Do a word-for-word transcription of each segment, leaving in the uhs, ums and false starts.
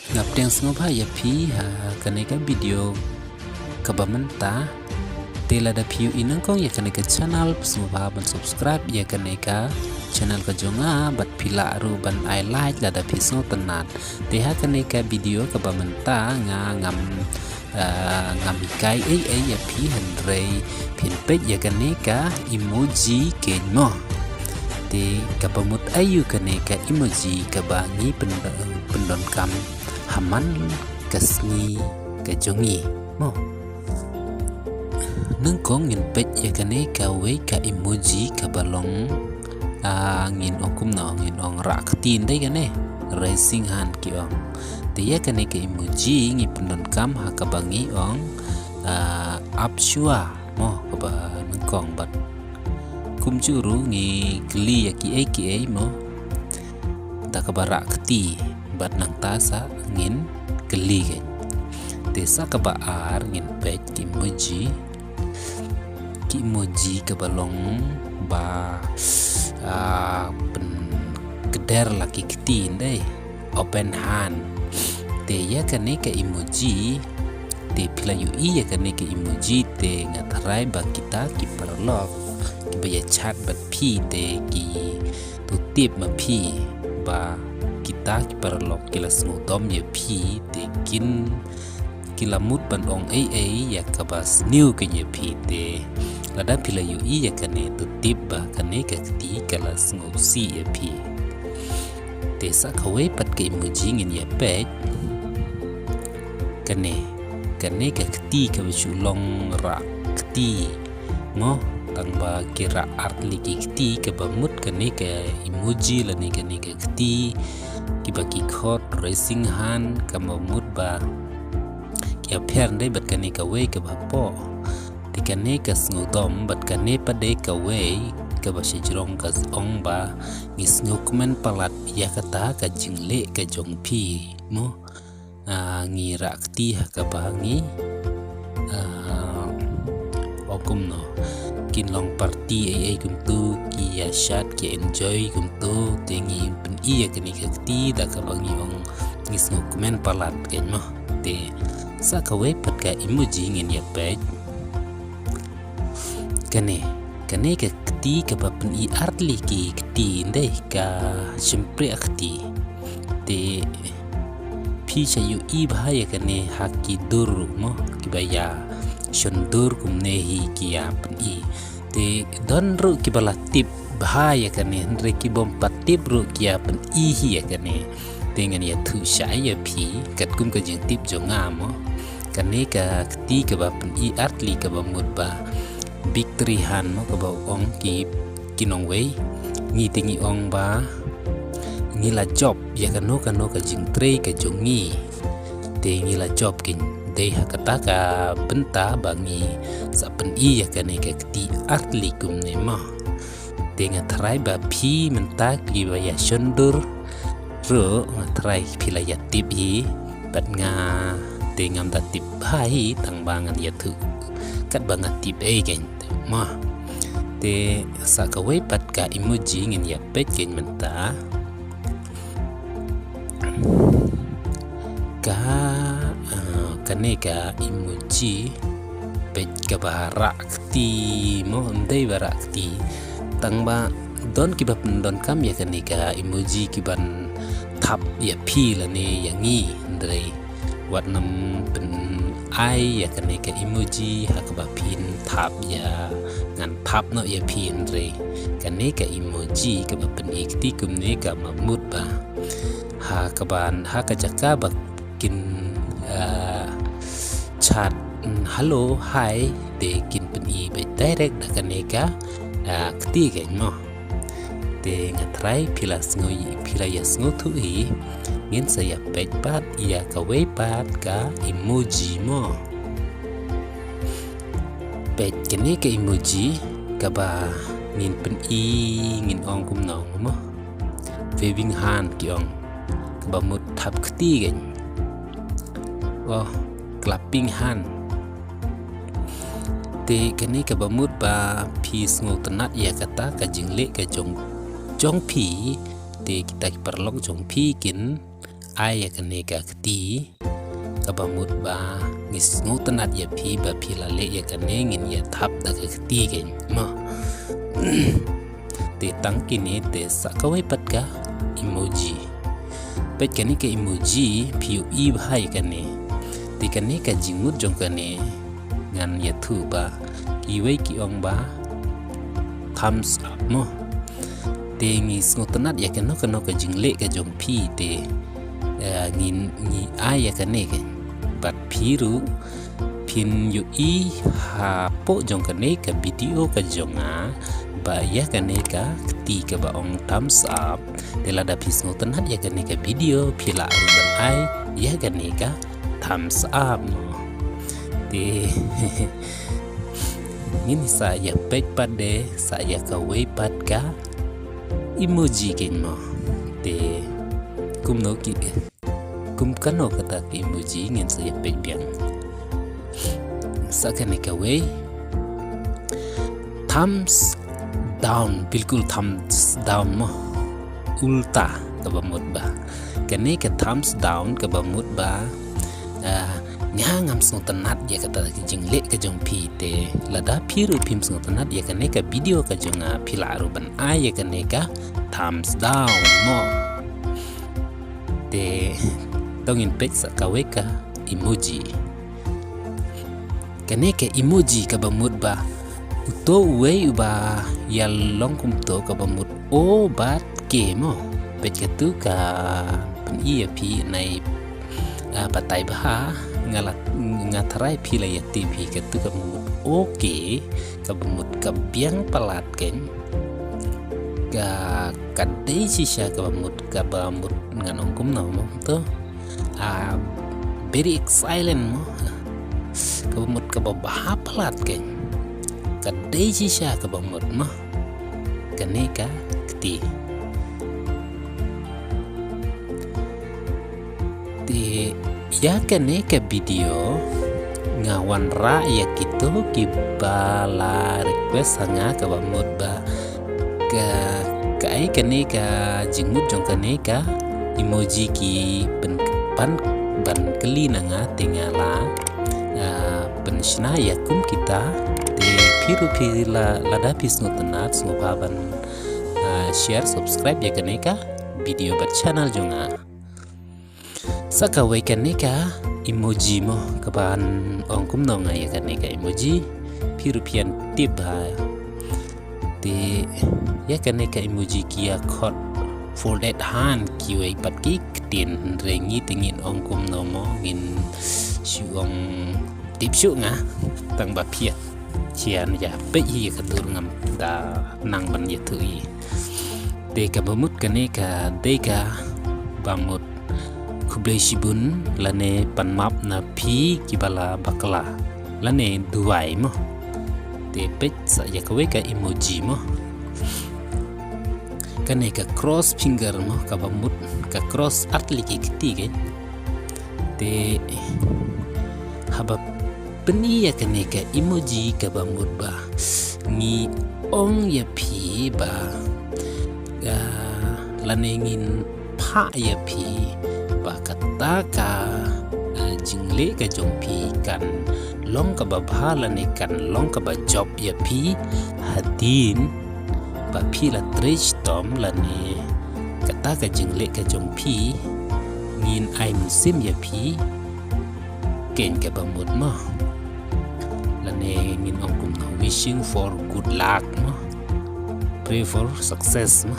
Nga pdiang sngewbha ïa phi ha kane ka video kaba mynta. Te lada phi ïohi nyngkong ïa kane ka channel, sngewbha ban subscribe ïa kane ka channel ka jong nga, bad phi lah ruh ban ai like lada phi sngewtynnat. Te ha kane ka video kaba mynta nga ngam, ah, ngam hikai ei ei ïa phi, hynrei phin peit ïa kane ka emoji keiñ mo. Te kaba mut aïu kane ka emoji kaba ngi pyn-, pyndonkam ha man ka sngi ka jong ngi mo. Nyngkong ngin peit ïa kane kawei ka emoji kaba long, ah, ngin ong kumno, ngin ong rah kti ndei kane, raising hand ki ong. Te ïa kane ka emoji ngi pyndonkam ha kaba ngi ong, ah, ap shuwa mo, kaba nyngkong, bad kumjuh ruh ngi kylli ïa kiei kiei mo, da kaba rah kti, bad nangta sa ngin kylli keiñ. Te sa kaba ar ngin peit ki emoji, ki emoji kaba long ba, ah, pynkder la ki kti ndei, open hand. Te ïa kane ka emoji, te phi la ïohi ïa kane ka emoji, te nga tharai ba kita ki paralok kiba ïa chat bad phi te ki to tip ma phi ba kita ki paralok ki la sngewdom ïa phi, te kin, ki la mut ban ong ei ei ïa kaba sniew keiñ ïa phi. Te lada phi la ïohi ïa kane, to tip ba kane ka kti ka la sngewsih ïa phi. Te sa kawei pat ka emoji ngin ïa peit. Kane, kane ka kti kaba shu long rah kti mo, tang ba ki rah artylli ki kti, kaba mut kane ka emoji lane kane ka kti, kiba ki khot raising hand, kaba mut ba ki ïapher ndei bad kane kawei kaba hapoh. Te kane ka sngewdom, bad kane pat de kawei kaba shajrong ka ong ba ngi sngewkmen palat ïa kata ka jingleh ka jong phi mo. Ah, ngi rah kti ha kaba ngi, ah, ong kumno, kin long party ei ei kumto, ki ïa shad, ki enjoy kumto, te ngi pyni ïa kane ka kti da kaba ngi ong ngi sngewkmen palat keiñ mo. Te sa kawei pat ka emoji ngin ïa peit. Kane, kane ka kti kaba pyni artylli ki kti ndei, ka shympriah kti. Te phi sa ïohi bha ïa kane ha ki dur ruh mo, kiba ïa shon dur kumne hi ki ïa pyni. Te don ruh kiba la tip bha ïa kane, hynrei ki bym pat tip ruh ki ïa pyni hi ïa kane. Te ngan ïathuh shai ïa phi katkum ka jingtip jong nga mo. Kane ka kti kaba pyni artylli kaba mut ba big three hand mo, kaba ong ki, ki nongwei. Ngi te ngi ong ba ngi la jop ïa kano kano ka jingtrei ka jong ngi. Te ngi la jop keiñ, dei ha kata ka bynta ba ngi sa pyni ïa kane ka kti artylli kumne mo. Te nga tharai ba phi mynta kiba ïa shon dur ruh, nga tharai phi la ïa tip hi, bad nga te ngam da tip bha hi, tang ba ngan ïathuh katba nga tip ei keiñ mo. Te sa kawei pat ka emoji ngin ïa peit keiñ mynta. Ka, ah, kane ka emoji, peit kaba rah kti mo, ym dei ba rah kti. Tang ba don kiba pyndonkam ïa kane ka emoji kiban thap ïa phi lane ïa ngi, hynrei wat nym pyn-ai ïa kane ka emoji ha kaba phin thap ïa, ngan thap noh ïa phi, hynrei kane ka emoji kaba pyni kti kumne ka mut ba ha kaba, ha ka jaka ba kin, ah, chat, mm, hello, hi, te kin pyni beit direct da kane ka, ah, kti keiñ mo. Te nga tharai phi la sngew, phi la ïa sngewthuh hi, ngin sa ïa peit pat ïa kawei pat ka emoji mo. Peit kane ka emoji kaba ngin pyni, ngin ong kumno mo. Waving hand ki ong, kaba mut thap kti keiñ. Oh, clapping hand. Te kane kaba mut ba phi sngewtynnat ïa kata ka jingleh ka jong, jong phi, te kita ki paralok jong phi kin ai ïa kane ka kti kaba mut ba ngi sngewtynnat ïa phi ba phi la leh ïa kane, ngin ïa thap da ka kti kein mo. Te tang kine te sa kawei pat ka emoji. Peit kane ka emoji phi ïohi bha ïa kane. Te kane ka jingmut jong kane ngan ïathuh ba kiwei ki ong ba thumbs up mo. Te ngi sngewtynnat ïa kano kano ka jingleh ka jong phi te, eh, ngi, ngi ai ïa kane kein. Bad phi ruh phin ïohi hapoh jong kane ka video ka jong nga ba ïa kane ka kti kaba ong thumbs up. Te lada phi sngewtynnat ïa kane ka video phi lah ruh ban ai ïa kane ka thumbs up mo. Te ngin sa ïa peit pat de sa ïa kawei pat ka emoji kein mo. Te kumno ki, kum kano kata ka emoji ngin sa ïa peit biang. Sa kane kawei thumbs down, bilkul thumbs down mo. Ulta kaba mut ba. Kane ka thumbs down kaba mut ba, ah, nga ngam sngewtynnat ïa kata ka jingleh ka jong phi te. Lada phi ruh phim sngewtynnat ïa kane ka video ka jong nga phi lah ruh ban ai ïa kane ka thumbs down mo. Te to ngin peit sa kawei ka emoji. Kane ka emoji kaba mut ba uto uwei uba ïa long kumto kaba mut O bad K mo. Peit katu ka pyni ïa phi nai, ah, batai bha nga la, nga tharai phi la ïa tip hi katu kaba mut OK kaba mut ka biang palat kein. Ka, ka dei shisha kaba mut, kaba mut ngan ong kumno mo to. Ah, very excellent mo. Kaba mut kaba bha palat kein. Ka dei shisha kaba mut mo. Kane ka kti. Te ïa kane ka video nga wanrah ïa kito kiba la request ha nga kaba mut ba ka, ka ai kane ka jingmut jong kane ka emoji ki pyn, pan, ban kylli na nga te nga la, ah, pynshna ïa kum kita. Te phi ruh phi la, lada phi sngewtynnat sngewbha ban, ah, share, subscribe ïa kane ka video bad channel jong nga. Sa kawei kane ka emoji mo, kaban ong kumno nga ïa kane ka emoji. Phi ruh phi ïan tip ha. Te ïa kane ka emoji ki ïa khot folded hand kiwei pat ki ktien, hynrei ngi te ngin ong kumno mo, ngin shu ong tip shuh nga tang ba phi ïa, phi ïa peit hi ïa ka dur ngam da nang ban ïathuh hi. Te kaba mut kane ka dei kaba mut khublei shibun lane pan map na phi kiba la bakla lane duwai mo. Te peit sa ïa kawei ka emoji mo. Kane ka cross finger mo, kaba mut ka cross atliki kti kein. Te haba pyni ïa kane ka emoji kaba mut ba ngi ong ïa phi ba, ah, lane ngin phah ïa phi ba kata ka, ah, jingleh ka jong phi kan long kaba bha lane kan long kaba jop ïa phi hadien ba phi la trei shitom lane kata ka jingleh ka jong phi ngin ai mynsiem ïa phi kein kaba mut mo. Lane ngin ong kumno, wishing for good luck mo. Pray for success mo.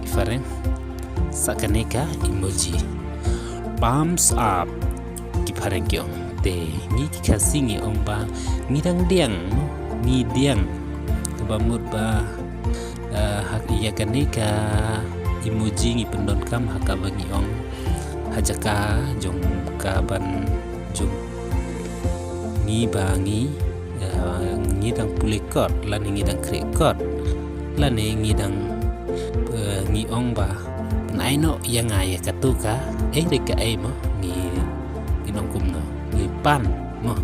Ki phareng. Sa kane ka emoji thumbs up ki phareng ki ong. Te ngi ki Khasi ngi ong ba ngi dang diang mo. Ngi diang. Kaba mut ba, eh, ha ïa kane ka emoji ngi pyndonkam ha kaba ngi ong ha jaka jong kaban jong ngi ba ngi, eh, ngi dang pule kot lane ngi dang khreh kot lane ngi dang, eh, ngi ong ba pynai noh ïa nga ïa katu ka ei re ka ei mo, ngi, ngi ong kumno, ngi pan mo.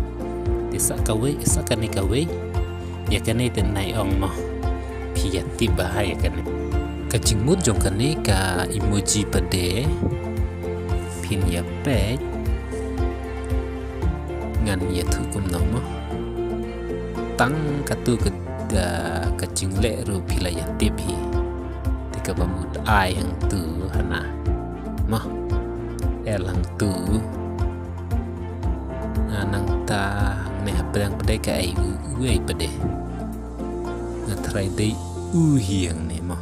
Te sa kawei, sa kane kawei ïa kane te nai ong mo. Phi ïa tip bha ïa kane. Ka jingmut jong kane ka emoji pat de Phin ïa peit. Ngan ïathuh kumno mo. Tang katu ka, ka jingleh ruh phi la ïa tip hi. Te kaba mut ai hangtu hana. Mo. L hangtu. Nangta hangne hapdeng pat ka ai u, u ai pat. Nga tharai dei u hi hangne mo.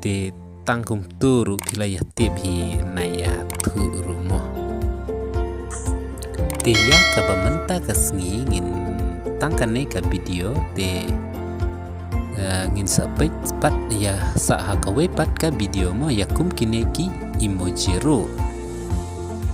Te tang kumtu ruh phi la ïa tip hi, ngan ïathuh ruh mo. Te ïa kaba mynta ka sngi ngin tang kane ka video te, eh, ngin sa peit pat ïa sa ha kawei pat ka video mo ïa kum kine ki emoji ruh.